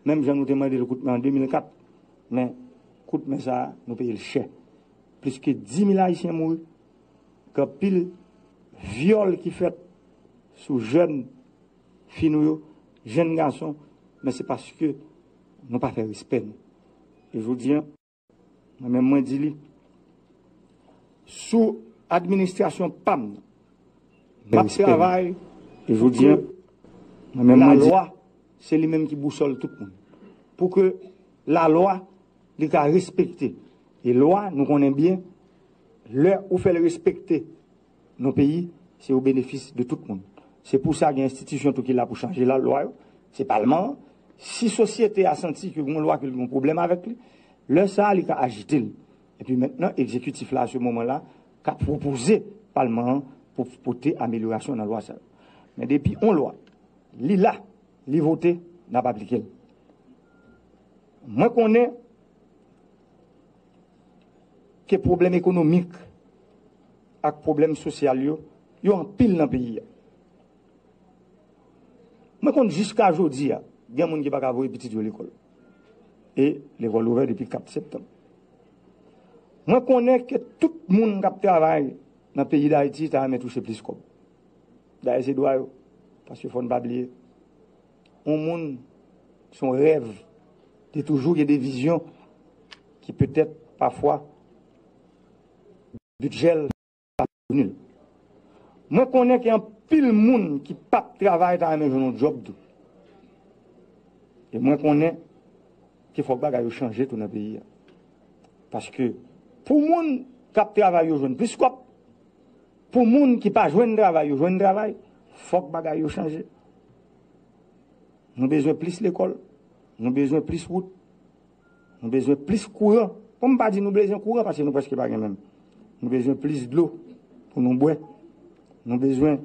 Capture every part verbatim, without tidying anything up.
Menm jan nou te mande l kout men an de mil kat, men kout men sa a, nou peye l chè. Plis ke dis mil Ayisyen mouri, gen anpil vyòl ki fèt sou jèn fi nou yo, jèn gason, men se paske nou pa fè respè nou. E jodi a, mwen menm mwen di li, sou administrasyon pa m nan, m ap travay e jodi a, mwen menm mwen di, lalwa, se li menm ki bousòl tout moun. Pou ke lalwa, li ka respekte. E lwa, nou konnen byen, lè ou fè l respekte nan peyi, se o benefis de tout moun. Se pou sa gen enstitisyon tou ki la pou chanje lalwa yo, se palman an. Si sosyete a santi ke gen yon lwa ke li gen pwoblèm avèk li, lè sa a, li ka ajite l. Epi mentnan, egzekitif la, a se moman la, ka pwopoze palman an pou pote amelyorasyon nan lwa sa yo. Men depi yon lwa, li la, li vote, n ap aplike l. Mwen konnen ke pwoblèm ekonomik ak pwoblèm sosyal yo, yo anpil nan peyi a. Mwen konn jiska jodi a, gen moun ki pa ka voye pitit yo lekòl. E lekòl ouvè depi kat septanm. Mwen konnen ke tout moun k ap travay nan peyi Dayiti ta renmen touche plis kòb. Dayè se dwa yo. Paske fò n pa bliye, yon moun, se yon rèv. Li toujou gen de vizyon ki petèt, pafwa, bidjè l pa vini l. Mwen konnen gen anpil moun ki p ap travay ta renmen jwenn yon djòb tou. E mwen konnen ke fòk bagay yo chanje tou nan peyi a. Paske pou moun k ap travay yo jwenn plis kòb, pou moun ki pa jwenn travay yo jwenn travay, fòk bagay yo chanje. Nou bezwen plis lekòl, nou bezwen plis wout, nou bezwen plis kouran. Bon, m pa di nou bezwen kouran paske nou prèske pa gen menm. Nou bezwen plis dlo pou nou bwè. Nou bezwen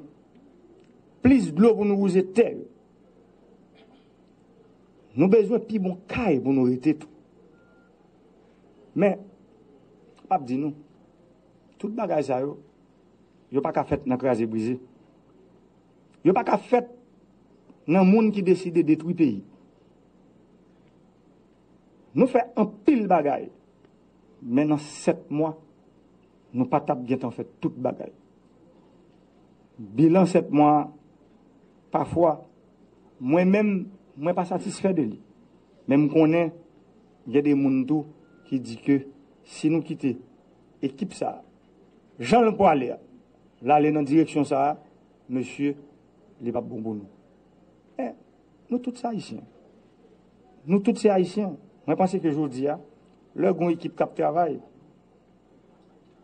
plis dlo pou nou wouze tè yo. Nou bezwen pi bon kay pou nou rete tou. Men, m ap di nou, tout bagay sa yo, yo pa ka fèt nan kraze brize. Yo pa ka fèt nan moun ki deside detwi peyi. Nou fè anpil bagay, men nan sèt mwa, nou pa t ap gentan fè tout bagay. Bilan sèt mwa a, pafwa, mwen menm, mwen pa satisfè de li. Men m konnen gen de moun tou ki di ke si nou kite ekip sa a, jan l pwale a, l ale nan direksyon sa a, mesye, li p ap bon pou nou. Men, nou tout se Ayisyen. Nou tout se Ayisyen. Mwen panse ke jodi a, lè gen yon ekip k ap travay,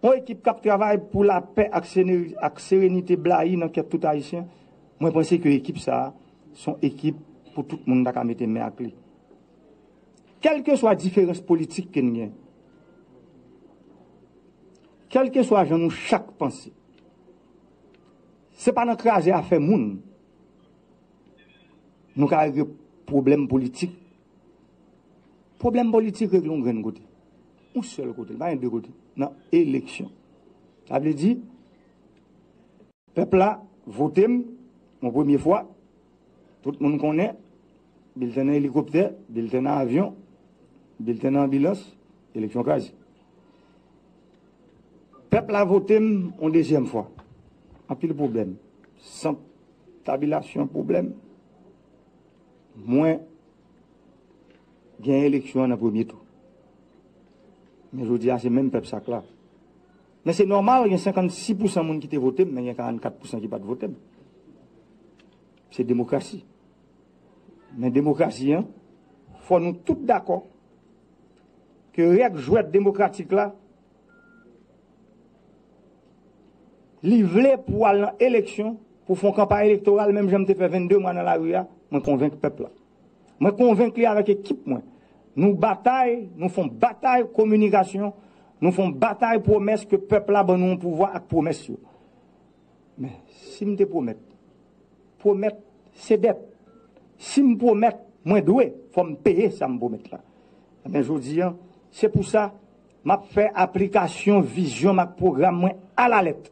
yon ekip k ap travay pou lapè ak sene-, ak serenite blayi nan kèt tout Ayisyen, mwen panse ke ekip sa a, se yon ekip pou tout moun ta ka mete men ak li. Kèlkeswa diferans politik ke n gen, kèlkeswa jan nou chak panse, se pa nan kraze afè moun nou ka regle pwoblèm politik. Pwoblèm politik regle yon grenn kote. Yon sèl kote, li pa gen de kote. Nan eleksyon. Sa vle di, pèp la vote m yon premye fwa, tout moun konnen, bilten nan elikoptè, bilten nan avyon, bilten nan anbilans, eleksyon kraze. Pèp la vote m yon dezyèm fwa. Anpil pwoblèm. Sant tabilasyon pwoblèm. Mwen gen eleksyon an nan premye tou. Men jodi a, se menm pèp sa k la. Men se nòmal, gen senkannsis pousan moun ki te vote m, men gen karannkat pousan ki pa t vote m. Se demokrasi. Men demokrasi an, fò nou tout dakò ke règ jwèt demokratik la, li vle pou al nan eleksyon, pou fè yon kanpay elektoral, menm jan m te fè vennde mwa nan lari a, mwen konvenk pèp la. Mwen konvenk li avèk ekip mwen. Nou batay, nou fè yon batay kominikasyon, nou fè yon batay pwomès ke pèp la ban nou yon pouvwa ak pwomès yo. Men, si m te pwomèt, pwomèt se dèt. Si m pwomèt, mwen dwe, fò m peye sa m pwomèt la. Ebyen, jodi a, se pou sa, m ap fè aplikasyon vizyon m ak pwogram mwen alalèt.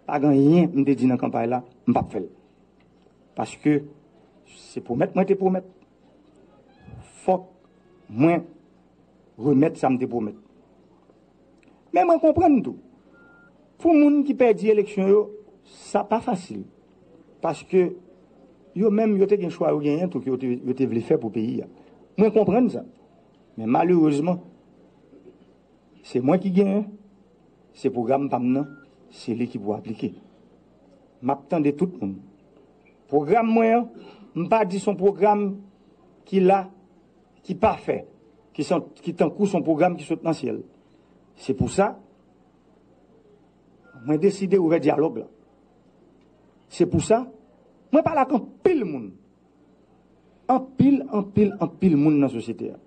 Pa gen anyen m te di nan kanpay la, m p ap fè l. Paske se pwomèt mwen te pwomèt. fòk mwen remèt sa m te pwomèt. Men mwen konprann tou, pou moun ki pèdi eleksyon yo, sa pa fasil. Paske yo menm, yo te gen chwa yo genyen tou ke yo te, yo te vle fè pou peyi a. Mwen konprann sa. Men malerezman, se mwen ki genyen, se pwogram pa m nan, se li ki pou aplike. M ap tande tout moun. Pwogram mwen an, m pa di se yon pwogram ki la, ki pafè, ki san, ki tankou se yon pwogram ki sot nan syèl. Se pou sa, mwen deside ouvè dyalòg la. Se pou sa, mwen pale ak anpil moun. Anpil, anpil, anpil moun nan sosyete a.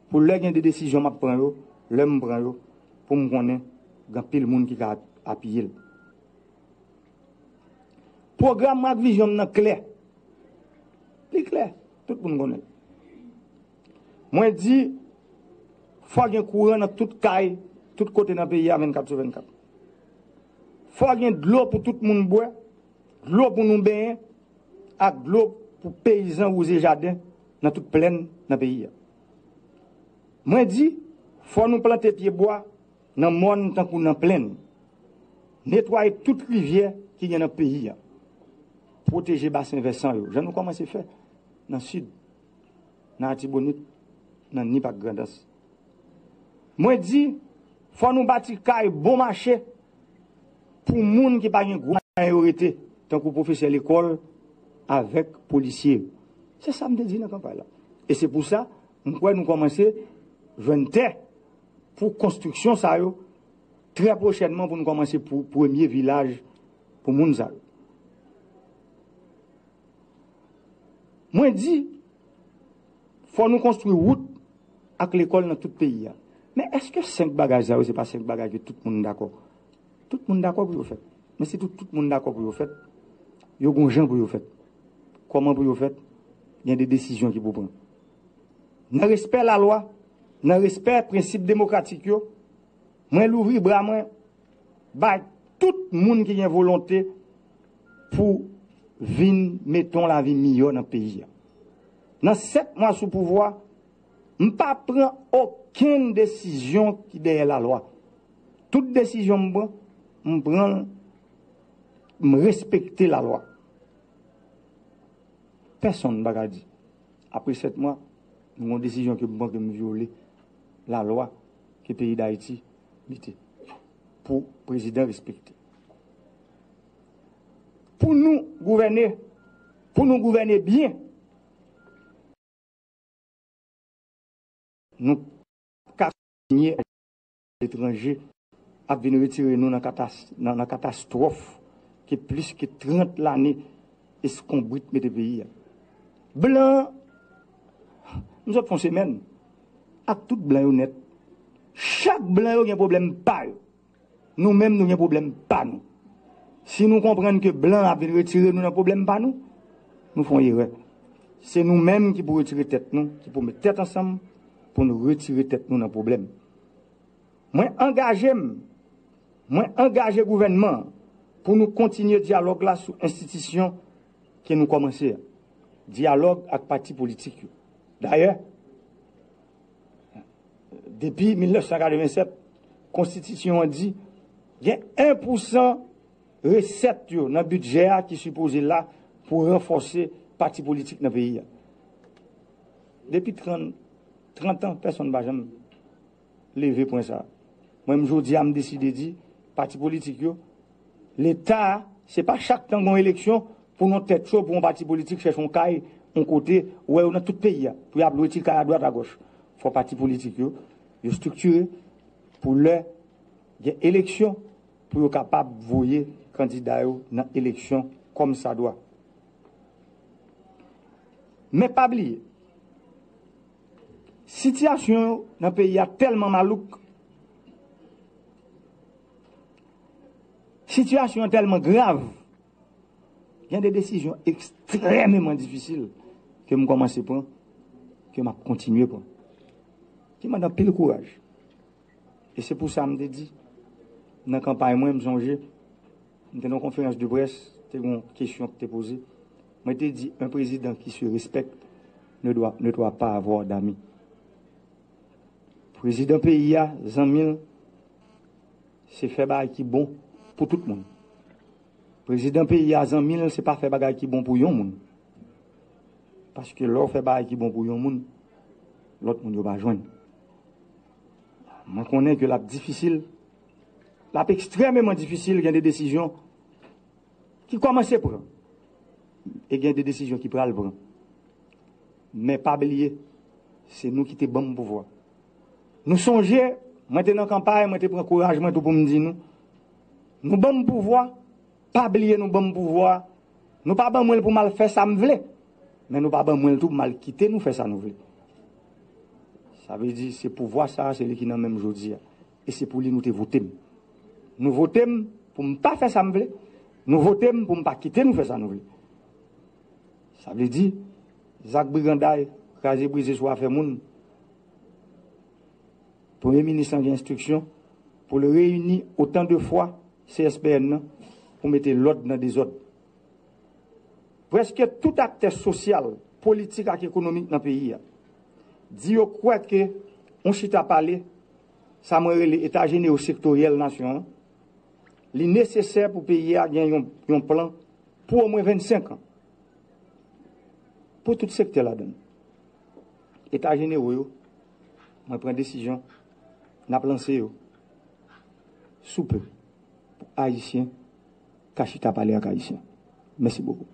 Pou lè gen de desizyon m ap pran yo, lè m pran yo, pou m konnen gen anpil moun ki ka apiye l. Pwogram mwen ak vizyon m nan klè. Li klè. Tout moun konnen l. Mwen di, fò gen kouran nan tout kay, tout kote nan peyi a vennkat sou vennkat. Fò gen dlo pou tout moun bwè, dlo pou nou benyen, ak dlo pou peyizan wouze jaden nan tout plèn nan peyi a. Mwen di, fò nou plante pyebwa nan mòn tankou nan plèn. Netwaye tout rivyè ki gen nan peyi a. Pwoteje basen vèsan yo, jan nou kòmanse fè nan Sid, nan Atibonit, nan Nip ak Grandans. Mwen di, fò nou bati kay bon mache pou moun ki pa gen gwo mwayen yo rete, tankou pwofesè lekòl avèk polisye yo. Se sa m te di nan kanpay la. E se pou sa, m kwè nou kòmanse jwenn tè pou konstriksyon sa yo trè pwochènman, pou nou kòmanse pou premye vilaj pou moun sa yo. Mwen di, fò nou konstwi wout ak lekòl nan tout peyi a. Men èske senk bagay sa yo, se pa senk bagay ke tout moun dakò? Tout moun dakò pou yo fèt. Men si tout, tout moun dakò pou yo fèt, yo gon jan pou yo fèt. Kòman pou yo fèt? Gen de desizyon ki pou pran. Nan respè lalwa, nan respè prensip demokratik yo, mwen louvri bra mwen bay tout moun ki gen volonte pou vin mete yon lavi miyò nan peyi a. Nan sèt mwa sou pouvwa, m pa pran okenn desizyon ki dèyè lalwa. Tout desizyon m pran, m pran l, m respekte lalwa. Pèsonn pa ka di, apre sèt mwa, m gon desizyon ke m pran ke m vyole lalwa ke peyi Dayiti mete pou prezidan respekte. Pou nou gouvène, pou nou gouvène byen, nou ka kontinye etranje ap vin retire nou nan katas-, nan, nan katastwòf ke plis ke trant lane eskonbrit mete peyi a. Blan, m sot fè yon semèn ak tout blan yo nèt. Chak blan yo gen pwoblèm pa yo. Nou menm, nou gen pwoblèm pa nou. Si nou konprann ke blan ap vin retire nou nan pwoblèm pa nou, nou fè yon erè. Se nou menm ki pou retire tèt nou, ki pou met tèt ansanm pou nou retire tèt nou nan pwoblèm. Mwen angaje m, mwen angaje gouvènman an pou nou kontinye dyalòg la sou enstitisyon ke nou kòmanse a. Dyalòg ak pati politik yo. Dayè, depi mil nèf san katrevennsèt, konstitisyon an di gen en pousan resèt yo nan bidjè a ki sipoze la pou ranfòse pati politik nan peyi a. Depi trant, trant an, pèsonn pa janm leve pwen sa a. Mwen menm jodi a, m deside di, pati politik yo, Leta a, se pa chak tan gon eleksyon pou nou tèt cho, pou yon pati politik chèche yon kay, yon kote, ou wè yo nan tout peyi a, pou y ap lwe ti kay adwat agòch. Fò pati politik yo, yo estriktire pou lè gen eleksyon, pou yo kapab voye kandida yo nan eleksyon kòmsadwa. Men pa bliye, sitiyasyon yo nan peyi a tèlman malouk, sitiyasyon an tèlman grav, gen de desizyon ekstrèmeman difisil ke m kòmanse pran, ke m ap kontinye pran, ki mande anpil kouraj. E se pou sa m te di, nan kanpay mwen, m sonje, m te nan yon konferans de près, te gen yon kesyon ki te poze. Mwen te di, un président qui se respecte ne doit, ne doit pas avoir d'amis. Prezidan peyi a, zanmi l, se fè bagay ki bon pou tout moun. Prezidan peyi a, zanmi l, se pa fè bagay ki bon pou yon moun. Paske lè w fè bagay ki bon pou yon moun, lòt moun yo pa jwenn. Mwen konnen ke l ap difisil, l ap ekstrèmeman difisil, gen de desizyon ki kòmanse pran. E gen de desizyon ki pral pran. Men pa bliye, se nou ki te ban m pouvwa. Nou sonje, mwen te nan kanpay, mwen te pran kouraj mwen tou pou m di nou, nou ban m pouvwa, pa bliye nou ban m pouvwa, nou pa ban mwen l pou m al fè sa m vle, men nou pa ban mwen l tou pou m al kite nou fè sa nou vle. Sa vle di, se pouvwa sa a, se li ki nan men m jodi a. E se pou li nou te vote m. Nou vote m pou m pa fè sa m vle. Nou vote m pou m pa kite nou fè sa nou vle. Sa vle di, zak briganday, kraze brize sou afè moun, Premye minis lan gen enstriksyon pou l reyini otan de fwa C S P N nan pou mete lòd nan dezòd. Prèske tout aktè sosyal, politik ak ekonomik nan peyi a di yo kwè ke yon chita pale, sa mwen rele eta jenewo sektoryèl nasyon an, li nesesè pou peyi a gen yon, yon plan pou omwen vennsenk an. Pou tout sektè ladan l. Eta jenewo yo, mwen pran desizyon, n ap lanse yo sou pe pou Ayisyen ka chita pale ak Ayisyen. Mèsi bokou.